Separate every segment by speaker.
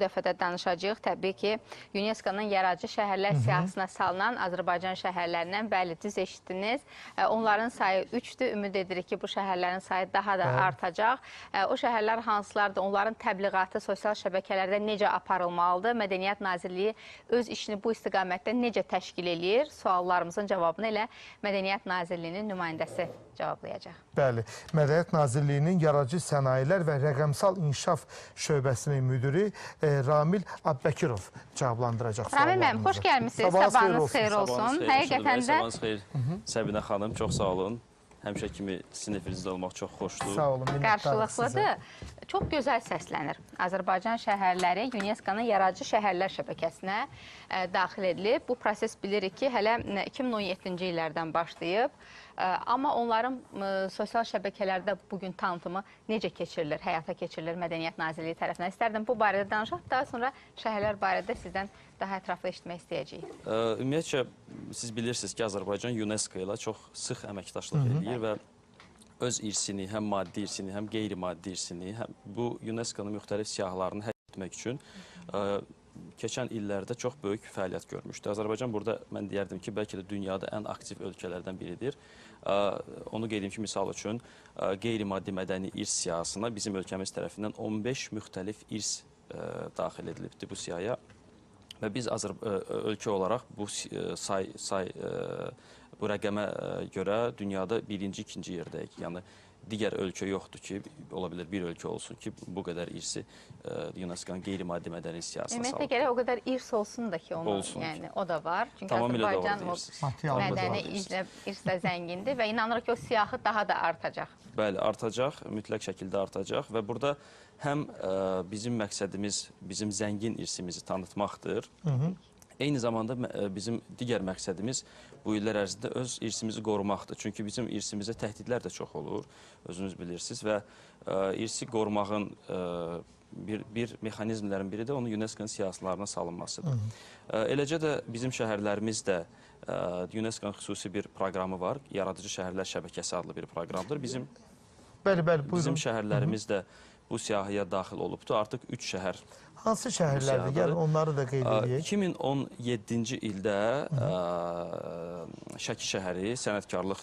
Speaker 1: Dəfə də danışacağıq. Təbii ki, UNESCO-nun yaradıcı şəhərlər siyahısına salınan Azərbaycan şəhərlərindən, bəli, düz eşitdiniz. Onların sayı 3-dür. Ümid edirik ki, bu şəhərlərin sayı daha da artacaq. O şəhərlər hansılardır? Onların təbliğatı sosial şəbəkələrdə necə aparılmalıdır? Mədəniyyət Nazirliyi öz işini bu istiqamətdə necə təşkil eləyir? Suallarımızın cavabını elə Mədəniyyət Nazirliyinin nümayəndəsi cavablayacaq.
Speaker 2: Bəli, Mədəniyyət Nazirliyinin Yaradıcı Sənayelər və Rəqəmsal İnkişaf Şöbəsinin müdiri Ramil Abbəkirov cavablandıracaq
Speaker 1: suallarımızı. Ramil müəllim, xoş gəlmişsiniz. Sabahınız xeyir olsun.
Speaker 3: Həqiqətən də... Sabahınız xeyir. Səbinə xanım, çox sağ olun. Həmişə kimi sizin efirinizdə olmaq çox xoşdur.
Speaker 2: Sağ olun, minnətdarıq sizə.
Speaker 1: Qarşılıqlıdır. Çox gözəl səslənir. Azərbaycan şəhərləri UNESCO-nun yaradıcı şəhərlər şəbəkəsinə daxil edilib. Bu proses bilirik ki, hələ 2017-ci illərdən başlayıb. Amma onların sosial şəbəkələrdə bugün tanıtımı necə keçirilir, həyata keçirilir Mədəniyyət Nazirliyi tərəfindən? İstərdim bu barədə danışaq, daha sonra şəhərlər barədə sizdən daha ətraflı eşitmək istəyəcəyik.
Speaker 3: Ümumiyyətcə, siz bilirsiniz ki, Azərbaycan UNESCO ilə çox sıx əməkdaşlıq eləyir və öz irsini, həm maddi irsini, həm qeyri-maddi irsini, həm bu UNESCO-nun müxtəlif siyahılarını həll etmək üçün keçən illərdə çox böyük fəaliyyət görmüşdü. Azərbaycan burada, mən deyərdim ki, bəlkə də dünyada ən aktiv ölkələrdən biridir. Onu qeyd edim ki, misal üçün, qeyri-maddi mədəni irs siyahısına bizim ölkəmiz tərəfindən 15 müxtəlif irs daxil edilibdir bu siyahıya. Və biz ölkə olaraq bu bu rəqəmə görə dünyada birinci, ikinci yerdəyik. Yəni, digər ölkə yoxdur ki, ola bilər bir ölkə olsun ki, bu qədər irsi UNESCO-nun qeyri-maddi mədəni siyahısına salıb.
Speaker 1: Ümumiyyətlə, gərək o qədər irs olsun da ki, onu, yəni, o da var. Çünki Azərbaycan o mədəni irslə zəngindir və inanırıq ki, o siyahı daha da artacaq.
Speaker 3: Bəli, artacaq, mütləq şəkildə artacaq və burada həm bizim məqsədimiz, bizim zəngin irsimizi tanıtmaqdır. Eyni zamanda bizim digər məqsədimiz bu illər ərzində öz irsimizi qorumaqdır. Çünki bizim irsimizə təhdidlər də çox olur, özünüz bilirsiniz və irsi qorumağın bir mexanizmlərin biri də onun UNESCO-nun siyahılarına salınmasıdır. Eləcə də bizim şəhərlərimiz də UNESCO-nun xüsusi bir proqramı var, Yaradıcı Şəhərlər Şəbəkəsi adlı bir proqramdır. Bizim, bizim şəhərlərimiz də bu siyahıya daxil olubdur. Artıq 3 şəhər.
Speaker 2: Hansı şəhərlərdir? Gəl onları da qeyd edək.
Speaker 3: 2017-ci ildə Şəki şəhəri sənətkarlıq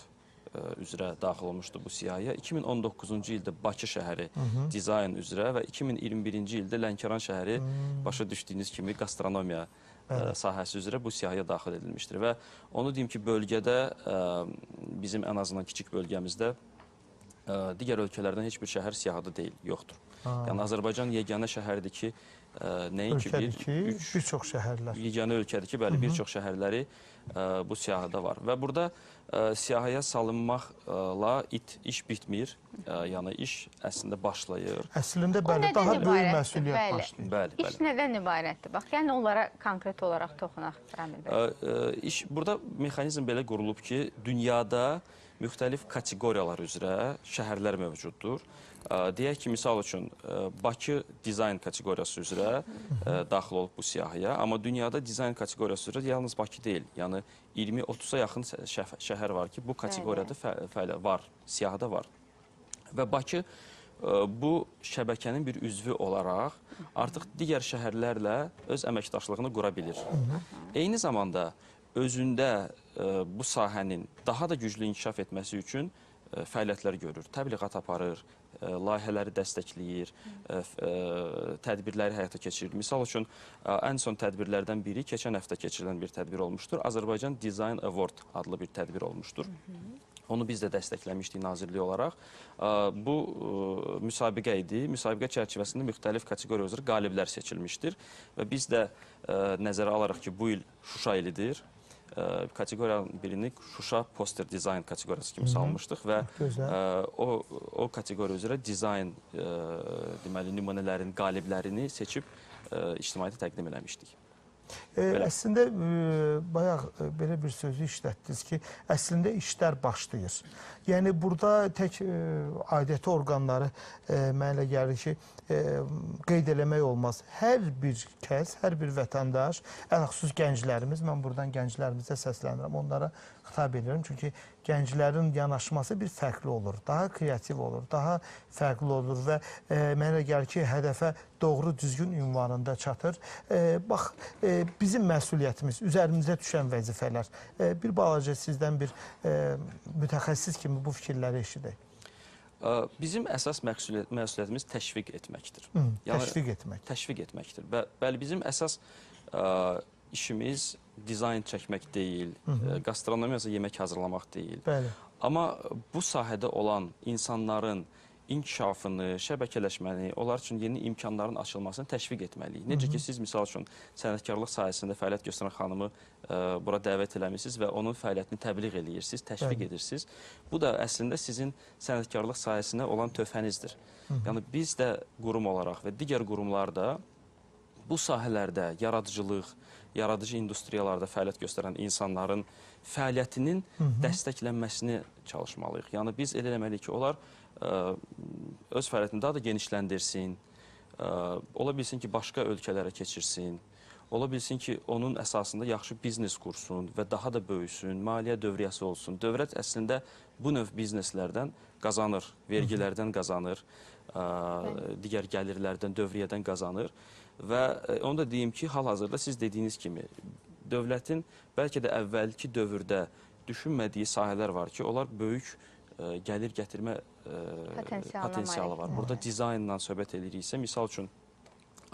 Speaker 3: üzrə daxil olmuşdu bu siyahıya. 2019-cu ildə Bakı şəhəri dizayn üzrə və 2021-ci ildə Lənkəran şəhəri başa düşdüyünüz kimi gastronomiya sahəsi üzrə bu siyahıya daxil edilmişdir. Və onu deyim ki, bölgədə bizim ən azından kiçik bölgəmizdə digər ölkələrdən heç bir şəhər siyahıda deyil, yoxdur. Yəni Azərbaycan yeganə şəhərdir ki, nəinki
Speaker 2: bir çox şəhərlər.
Speaker 3: Yeganə ölkədir ki, bəli, bir çox şəhərləri bu siyahıda var. Və burada siyahıya salınmaqla iş bitmir, yəni iş əslində başlayır.
Speaker 2: Əslində, bəli, daha böyük məsuliyyət başlayır.
Speaker 3: Bəli, bəli.
Speaker 1: İş nədən ibarətdir? Bax, yəni onlara konkret olaraq toxunaq, Ramil bəy.
Speaker 3: İş, burada mexanizm belə qurulub ki, dünyada müxtəlif kateqoriyalar üzrə şəhərlər mövcuddur. Deyək ki, misal üçün, Bakı dizayn kateqoriyası üzrə daxil olub bu siyahıya. Amma dünyada dizayn kateqoriyası üzrə yalnız Bakı deyil. Yəni 20-30-a yaxın şəhər var ki, bu kateqoriyada var, siyahıda var. Və Bakı bu şəbəkənin bir üzvü olaraq artıq digər şəhərlərlə öz əməkdaşlığını qura bilir. Eyni zamanda özündə bu sahənin daha da güclü inkişaf etməsi üçün fəaliyyətlər görür, təbliğat aparır, layihələri dəstəkləyir, tədbirləri həyata keçirir. Misal üçün, ən son tədbirlərdən biri keçən həftə keçirilən bir tədbir olmuşdur. Azərbaycan Design Award adlı bir tədbir olmuşdur. Onu biz də dəstəkləmişdik nazirlik olaraq. Bu müsabiqə idi. Müsabiqə çərçivəsində müxtəlif kateqoriya üzrə qaliblər seçilmişdir. Və biz də nəzərə alaraq ki, bu il Şuşa ilidir. Kateqoriyanın birini Şuşa Poster Dizayn kateqoriyası kimi salmışdıq və o kateqoriya üzrə dizayn deməli, nümunələrin qaliblərini seçib ictimaiyyətə təqdim eləmişdik.
Speaker 2: Əslində, bayaq belə bir sözü işlətdiniz ki, əslində işlər başlayır. Yəni, burada tək aidiyyəti orqanları mənə elə gəlir ki, qeyd eləmək olmaz. Hər bir kəs, hər bir vətəndaş, ən xüsus gənclərimiz, mən buradan gənclərimizə səslənirəm, onlara xitab edirəm. Çünki Gənclərin yanaşması bir fərqli olur, daha kreativ olur, daha fərqli olur və mənə gəlir ki, hədəfə doğru düzgün ünvanında çatır. Bax, bizim məsuliyyətimiz, üzərimizə düşən vəzifələr. Bir balaca sizdən bir mütəxəssis kimi bu fikirləri eşidək.
Speaker 3: Bizim əsas məsuliyyətimiz təşviq etməkdir.
Speaker 2: Yəni, təşviq etmək.
Speaker 3: Təşviq etməkdir. Bəli, bizim əsas işimiz dizayn çəkmək deyil, gastronomiyası yemək hazırlamaq deyil.
Speaker 2: Bəli.
Speaker 3: Amma bu sahədə olan insanların inkişafını, şəbəkələşməni, onlar üçün yeni imkanların açılmasını təşviq etməliyik. Necə ki, siz misal üçün sənətkarlıq sahəsində fəaliyyət göstərən xanımı bura dəvət eləmişsiniz və onun fəaliyyətini təbliğ eləyirsiniz, təşviq edirsiniz. Bu da əslində sizin sənətkarlıq sahəsinə olan töhfənizdir. Yəni biz də qurum olaraq və digər qurumlar da bu sahələrdə yaradıcılıq, yaradıcı industriyalarda fəaliyyət göstərən insanların fəaliyyətinin dəstəklənməsini çalışmalıyıq. Yəni biz elə eləməliyik ki, onlar öz fəaliyyətini daha da genişləndirsin, ola bilsin ki, başqa ölkələrə keçirsin, ola bilsin ki, onun əsasında yaxşı biznes qursun və daha da böyüsün, maliyyə dövriyyəsi olsun. Dövlət əslində bu növ bizneslərdən qazanır, vergilərdən qazanır, digər gəlirlərdən, dövriyyədən qazanır. Və onu da deyim ki, hal-hazırda siz dediyiniz kimi dövlətin bəlkə də əvvəlki dövrdə düşünmədiyi sahələr var ki, onlar böyük gəlir gətirmə potensialı var. Burada dizaynla söhbət ediriksə, misal üçün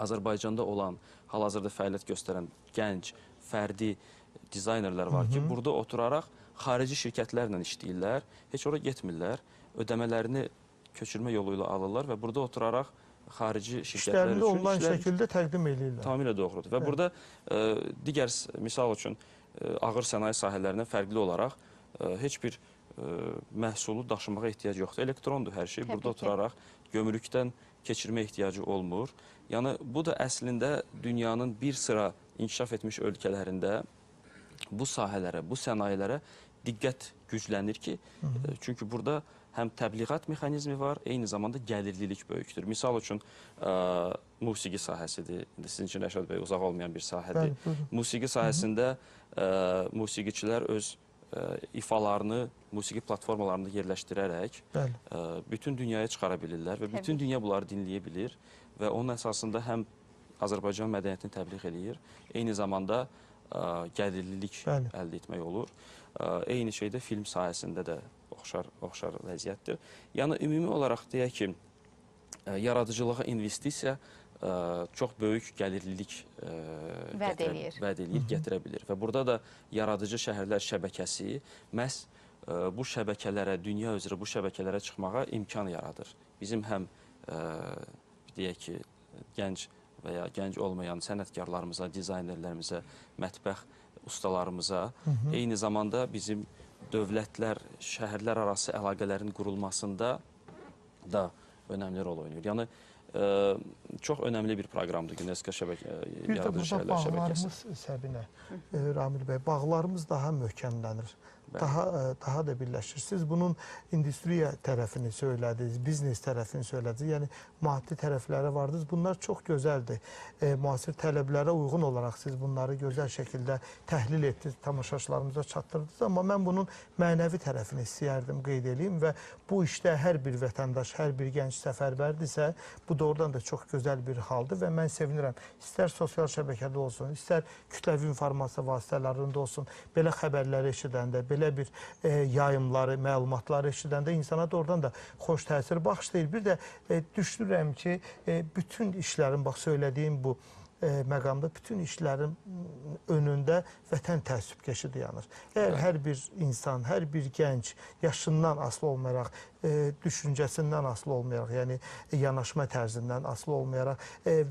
Speaker 3: Azərbaycanda olan, hal-hazırda fəaliyyət göstərən gənc, fərdi dizaynerlər var ki, burada oturaraq xarici şirkətlərlə işləyirlər, heç ora getmirlər, ödəmələrini köçürmə yolu ilə alırlar və burada oturaraq xarici şirkətlər üçün
Speaker 2: onlayn şəkildə təqdim eləyirlər.
Speaker 3: Tamamilə doğrudur. Və burada digər, misal üçün, ağır sənaye sahələrindən fərqli olaraq heç bir məhsulu daşımağa ehtiyac yoxdur. Elektrondur hər şey. Burada oturaraq gömrükdən keçirmə ehtiyacı olmur. Yəni, bu da əslində dünyanın bir sıra inkişaf etmiş ölkələrində bu sahələrə, bu sənayelərə diqqət güclənir ki, çünki burada həm təbliğat mexanizmi var, eyni zamanda gəlirlilik böyükdür. Misal üçün, musiqi sahəsidir. İndi sizin üçün Rəşad bəy uzaq olmayan bir sahədir. Musiqi sahəsində musiqiçilər öz ifalarını musiqi platformalarında yerləşdirərək bütün dünyaya çıxara bilirlər və bütün dünya bunları dinləyə bilir və onun əsasında həm Azərbaycan mədəniyyətini təbliğ eləyir, eyni zamanda gəlirlilik əldə etmək olur. Eyni şey də film sahəsində də oxşar vəziyyətdir. Yəni, ümumi olaraq deyək ki, yaradıcılığa investisiya çox böyük gəlirlilik vəd eləyir, gətirə bilir. Və burada da yaradıcı şəhərlər şəbəkəsi məhz bu şəbəkələrə, dünya üzrə bu şəbəkələrə çıxmağa imkan yaradır. Bizim həm, deyək ki, gənc və ya gənc olmayan sənətkarlarımıza, dizaynerlərimizə, mətbəx ustalarımıza, eyni zamanda bizim dövlətlər, şəhərlər arası əlaqələrin qurulmasında da önəmli rol oynayır. Yəni, çox önəmli bir proqramdır UNESCO yaradıcı şəhərlər şəbəkəsi. Bir də burada bağlarımız, Səbinə, Ramil bəy, bağlarımız daha möhkəmlənir, daha da birləşir. Siz bunun industriya tərəfini söylədiniz, biznes tərəfini söylədiniz, yəni maddi tərəflərə vardınız. Bunlar çox gözəldir. Müasir tələblərə uyğun olaraq siz bunları gözəl şəkildə təhlil etdiniz, tamaşaçılarımıza çatdırdınız. Amma mən bunun mənəvi tərəfini istəyərdim qeyd edeyim və bu işdə hər bir vətəndaş, hər bir gənc səfərbərdirsə, bu doğrudan da çox gözəl bir haldır və mən sevinirəm. İstər sosial şəbəkədə olsun, istər kütləvi informasiya vasitələrində olsun, belə xəbərləri eşidəndə, belə bir yayımları, məlumatları eşidəndə insana doğrudan da xoş təsir bağışlayır. Bir də düşünürəm ki, bütün işlərin, bax söylədiyim bu məqamda bütün işlərin önündə vətən təəssübkeşi dayanır. Əgər hər bir insan, hər bir gənc yaşından asılı olmayaraq, düşüncəsindən asılı olmayaraq, yəni yanaşma tərzindən asılı olmayaraq,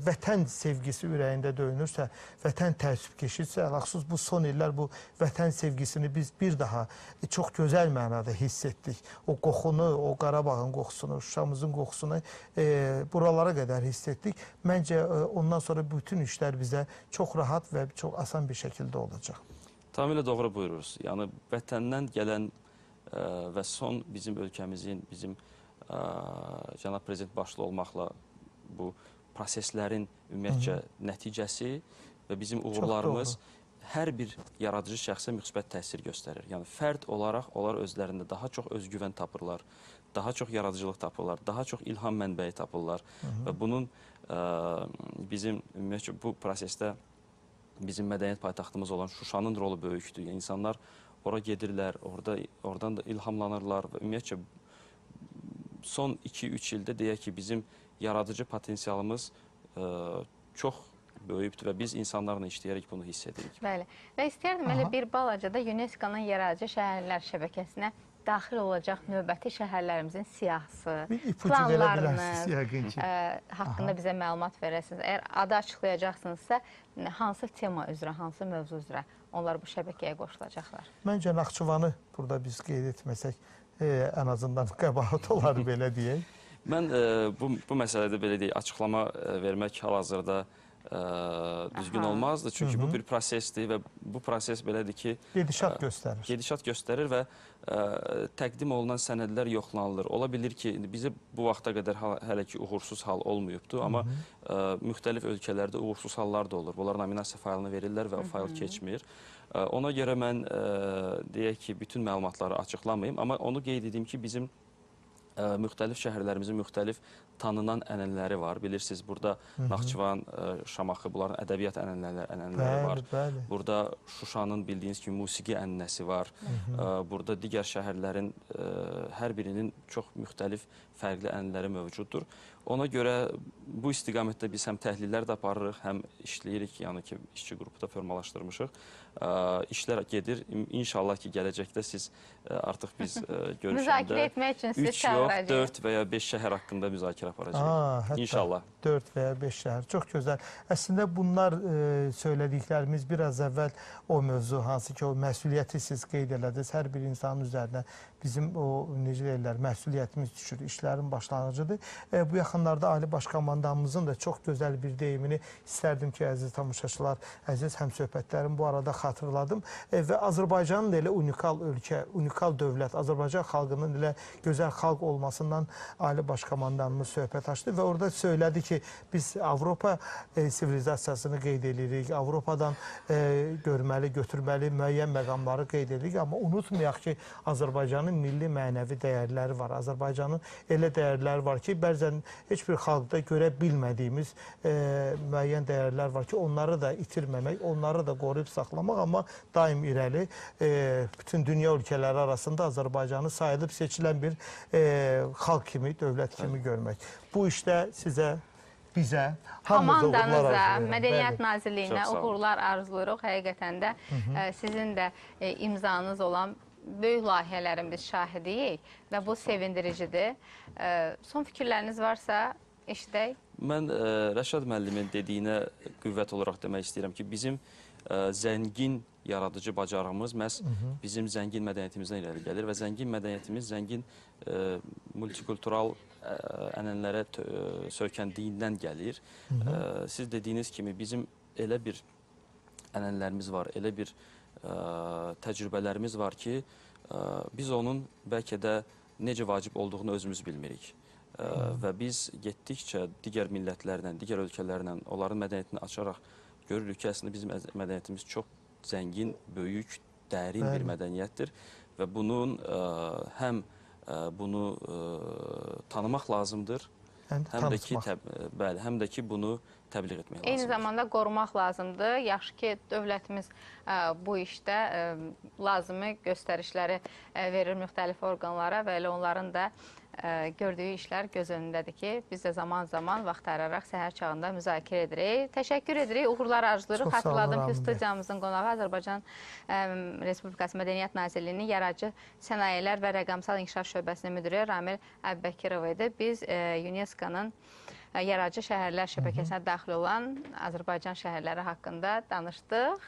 Speaker 3: vətən sevgisi ürəyində döyünürsə, vətən təəssübkeşidirsə, ələlxüsus bu son illər bu vətən sevgisini biz bir daha çox gözəl mənada hiss etdik. O qoxunu, o Qarabağın qoxusunu, Şuşamızın qoxusunu buralara qədər hiss etdik. Məncə ondan sonra bütün işlər bizə çox rahat və çox asan bir şəkildə olacaq. Tamamilə doğru buyurursunuz. Yəni vətəndən gələn və son bizim ölkəmizin, bizim cənab prezident başlı olmaqla bu proseslərin ümumiyyətcə nəticəsi və bizim uğurlarımız hər bir yaradıcı şəxsə müsbət təsir göstərir. Yəni fərd olaraq onlar özlərində daha çox özgüvən tapırlar, daha çox yaradıcılıq tapırlar, daha çox ilham mənbəyi tapırlar. Və bunun bizim ümumiyyətcə bu prosesdə bizim mədəniyyət paytaxtımız olan Şuşanın rolu böyükdür. Yəni insanlar ora gedirlər, oradan da ilhamlanırlar və ümumiyyətcə son 2-3 ildə deyək ki, bizim yaradıcı potensialımız çox böyüyübdür və biz insanlarla işləyərək bunu hiss edirik.
Speaker 1: Bəli. Və istəyərdim elə bir balaca da UNESCO-nun yaradıcı şəhərlər şəbəkəsinə daxil olacaq növbəti şəhərlərimizin siyahısı, planlarını haqqında bizə məlumat verəsiniz. Əgər adı açıqlayacaqsınızsa, hansı tema üzrə, hansı mövzu üzrə onlar bu şəbəkəyə qoşulacaqlar?
Speaker 2: Məncə Naxçıvanı burada biz qeyd etməsək, ən azından qəbahat olar belə deyək.
Speaker 3: Mən bu məsələdə belə deyək, açıqlama vermək hal-hazırda düzgün olmazdı. Çünki bu bir prosesdir və bu proses belədir ki...
Speaker 2: Gedişat göstərir.
Speaker 3: Gedişat göstərir və təqdim olunan sənədlər yoxlanılır. Ola bilir ki, bizə bu vaxta qədər hələ ki uğursuz hal olmayıbdır, amma müxtəlif ölkələrdə uğursuz hallar da olur. Bunlar nominasiya faylını verirlər və o fayl keçmir. Ona görə mən deyək ki, bütün məlumatları açıqlamayım, amma onu qeyd edim ki, bizim müxtəlif şəhərlərimizin müxtəlif tanınan ənənələri var. Bilirsiniz, burada Naxçıvan, Şamaxı, bunların ədəbiyyat ənənələri var. Bəli. Burada Şuşanın bildiyiniz kimi musiqi ənənəsi var. Burada digər şəhərlərin hər birinin çox müxtəlif fərqli ənənələri mövcuddur. Ona görə bu istiqamətdə biz həm təhlillər də aparırıq, həm işləyirik, yəni ki, işçi qrupu da formalaşdırmışıq. İşlər gedir. İnşallah ki, gələcəkdə siz artıq biz görüşəndə
Speaker 1: müzakirə etmək üçün sizi
Speaker 3: 3 yox, 4 və ya 5 şəhər haqqında müzakirə aparacağıq. İnşallah.
Speaker 2: 4 və ya 5 şəhər. Çox gözəl. Əslində bunlar söylədiklərimiz biraz əvvəl o mövzu, hansı ki, o məsuliyyəti siz qeyd elədiniz. Hər bir insanın üzərinə bizim o, necə deyirlər, məsuliyyətimiz düşür, işlərin başlanğıcıdır. Bu yaxınlarda Ali Baş Komandanımızın da çox gözəl bir deyimini istərdim ki, əziz tamaşaçılar, əziz həmsöhbətlərim bu arada xatırladım. Və Azərbaycanın da elə unikal ölkə, unikal dövlət, Azərbaycan xalqının elə gözəl xalq olmasından Ali Baş Komandanımız söhbət açdı və orada söylədi ki, biz Avropa sivilizasiyasını qeyd edirik, Avropadan görməli, götürməli müəyyən məqamları qeyd edirik, amma unutmayaq ki, Azərbaycanın milli mənəvi dəyərləri var. Azərbaycanın elə dəyərləri var ki, bəzən heç bir xalqda görə bilmədiyimiz müəyyən dəyərlər var ki, onları da itirməmək, onları da qoruyub saxlamaq, amma daim irəli bütün dünya ölkələri arasında Azərbaycanı sayılıb seçilən bir xalq kimi, dövlət kimi görmək. Bu işdə sizə, bizə, hamımıza uğurlar arzulayıram.
Speaker 1: Mədəniyyət Nazirliyinə uğurlar arzulayırıq. Həqiqətən də sizin də imzanız olan böyük layihələrin biz şahidiyik və bu sevindiricidir. Son fikirləriniz varsa eşidək.
Speaker 3: Mən Rəşad müəllimin dediyinə qüvvət olaraq demək istəyirəm ki, bizim zəngin yaradıcı bacarığımız məhz bizim zəngin mədəniyyətimizdən irəli gəlir və zəngin mədəniyyətimiz zəngin multikultural ənənələrə söykəndiyindən gəlir. Siz dediyiniz kimi bizim elə bir ənənələrimiz var, elə bir təcrübələrimiz var ki, biz onun bəlkə də necə vacib olduğunu özümüz bilmirik. Və biz getdikcə digər millətlərlə, digər ölkələrlə, onların mədəniyyətini açaraq görürük ki, əslində bizim mədəniyyətimiz çox zəngin, böyük, dərin bir mədəniyyətdir və bunun həm bunu tanımaq lazımdır, həm də ki, bunu təbliğ etmək lazımdır.
Speaker 1: Eyni zamanda qorumaq lazımdır. Yaxşı ki, dövlətimiz bu işdə lazımi göstərişləri verir müxtəlif orqanlara və elə onların da gördüyü işlər göz önündədir ki, biz də zaman-zaman vaxt ayıraraq səhər çağında müzakirə edirik. Təşəkkür edirik, uğurlar arzulayırıq. Xatırladım ki, studiyamızın qonağı Azərbaycan Respublikası Mədəniyyət Nazirliyinin Yaradıcı Sənayelər və Rəqəmsal İnkişaf Şöbəsinin müdiri Ramil Əbubəkirov idi. Biz UNESCO-nun Yaradıcı Şəhərlər Şəbəkəsinə daxil olan Azərbaycan şəhərləri haqqında danışdıq.